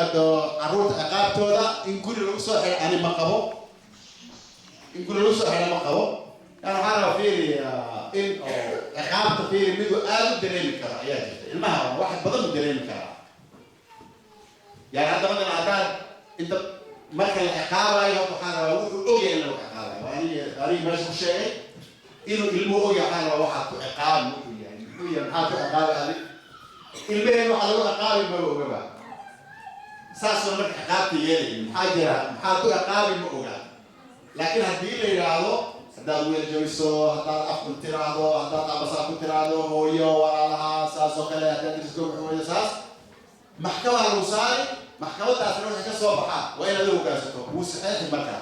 yimaado carruurta ciqaabtooda, in guri lagu soo xidho ani ma qabo, in guri lagu soo xidho ma qabo. Yani waxaa rabaa, fiiri, in oo ciqaabta, fiiri, miduu aada u dareemi karo ayaa jirta. Ilmaha wax badan u dareemi karaa. Yani hadda matalan haddaad inta marka la ciqaabayo, horta waxaa rabaa wuxuu ogyahay in lagu ciqaabayo. Aniga meesha ku sheegay inuu ilmuhu ogyahay. Waxaa rabaa waxaad ku ciqaabi wuxuu yahay, muxuu yahay, maxaad ku ciqaabi adig. Ilmaheen waxaa lagu ciqaabi maba ogaba, saasoo marka ciqaabta yeelayin maxaa jira, maxaad ku ciqaabi ma oga. Laakiin haddii la yidhaahdo haddaad weel jabiso, haddaad af ku tiraahdo, haddaad abasaa ku tiraahdo, hooyo, walaalaha, saas oo kale, haddaad dariska wuxuu saas, maxkamaa lagu saari. Maxkamadaasna waxay ka soo baxaa waa inaad la hogaansato. Wuu saxeexi markaa,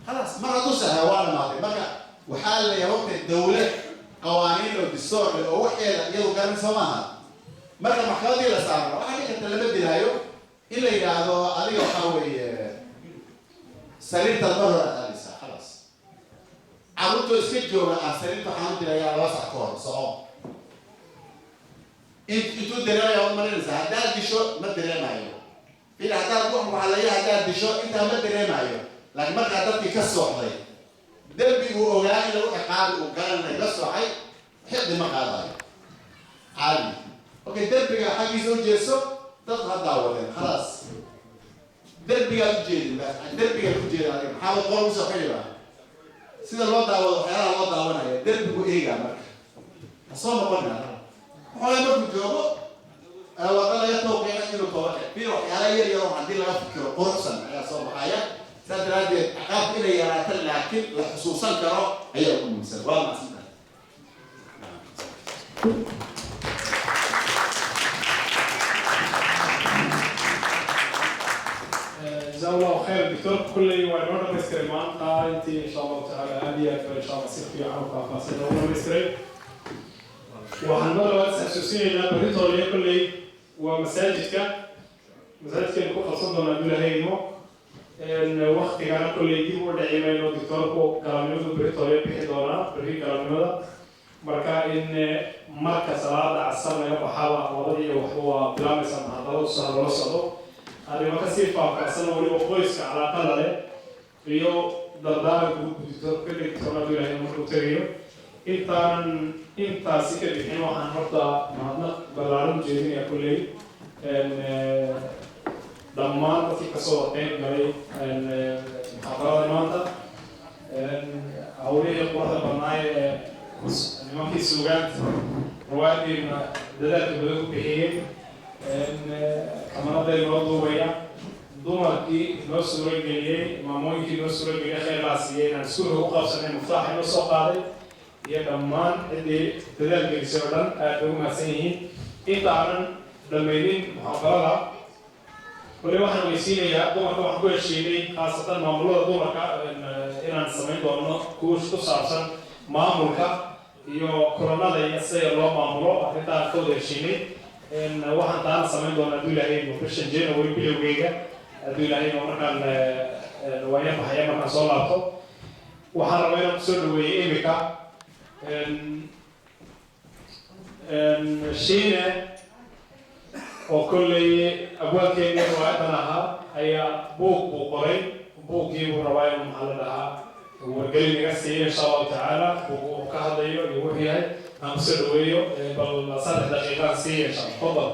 khalaas. Mar hadduu saxeexo, waa dhamaatay. Marka waxaa la leeyahay waqti dawlad qawaaniin oo distoor leh oo waxeeda iyadu garanaysa maaha. Marka maxkamadii la saaro, waxaa dhici karta lama dilaayo, in la yidhaahdo adiga waxaa weeye sariirtaad mar hore aad aadaysaa, khalaas. Carruurtoo iska jooga ah, sariirta waxaan u dirayaa 2 sac ka hor soco. Intuu dareemaya waad marinaysaa. Haddaad disho ma dareemayo. Fiir, haddaad wax waxaleeya, haddaad disho intaa ma dareemayo. Laakiin markaa dadkii ka socday, dembi uu ogaa in lagu ciqaabi uu garanay la socay, xiqdi ma qaadayo caadi. Okay, derbiga xaggiisa u jeeso, dadku ha daawadeen, khalaas. Derbigaad ujeedin, derbigaad ujeeda adiga, maxaaba qol usoo xidhiba sida loo daawado, waxyaalaha loo daawanaya derbigu eegaa. Marka ha soo noqonin waxoogaa markuu joogo waqa laga tooqeena inuu tooba fiir. Waxyaala yar yar oo haddii laga fikiro quruxsan ayaa soo baxaya. Saas daraaddeed ciqaabta inay yaraato laakiin la xusuusan karo ayaa ugu muhiimsan. Waa macsantahay. جزاه الله خير دكتور. كل waa inoo dhamaystiray maanta intii, insha Allahu tacaala. Aad iyo aad ba insha Allah si fiican u faahfaahsan noogu dhamaystiray. Waxaan mar labaad is xasuusinaynaa berritooliya kolley waa masaajidka, masaajidkaynu ku qabsan doonaa hadduu Ilaahay idmo. Waktigana kolley dib u dhici mayno. Doctoorku galabnimadu berritooliya bixi doonaa, berri galabnimada. Marka in marka salaada casar laga baxaba 2-dii iyo waxba waa bilaabaysaa muxaadaradu, saha loola socdo. Arrimo kasii faahfaahsan oo weliba qoyska calaaqada leh iyo dardaaran guud doctoorku ka dhigi doona hadduu Ilaahay markuu tegayo. Intaanan intaasi ka bixin, waxaan horta mahadnaq ballaaran ujeedinaya kolley dhammaan dadkii kasoo qeyb galay muxaadarada maanta, hawlihii quruxda badnaay ee nimankii suugaanta rawaadiina dadaalka badan ku bixiyey, kamarada inoo duubaya, dumarkii inoo suurageliyey, maamooyinkii inoo suurageliyey, khayr laa siiyey inaan iskuulka ku qabsanay, muftaaxa inoo soo qaaday, iyo dhammaan ciddii dadaal gelisay oo dhan, aad bay u mahadsan yihiin. Intaanan dhammaynin muxaadarada wali, waxaan weysiinayaa dumarka. Waxaan ku heshiinay, khaasatan maamulada dumarka, inaan samayn doono kuush ku saabsan maamulka iyo kulanada iyo sida loo maamulo. Arrintaan ka wada heshiinay, waxaan taana samayn doonaa hadduu Ilaahay bisha January bilowgeyga, hadduu Ilaahay markaan waaya baxaya, markaan soo laabto. Waxaan rabaa inaan kusoo dhaweeyey imika Shiine oo kolley abwaalkeennii riwaayadan ahaa ayaa buug buu qoray. Buuggii buu rabaa inuu, maxaa la dhahaa, wargelin iga siiyo insha Allahu tacaala. Buug uu ka hadlayo iyo wuxuu yahay aan kusoo dhaweeyo. Bal 3 daqiiqaan siiya insha Allah. Tafadal.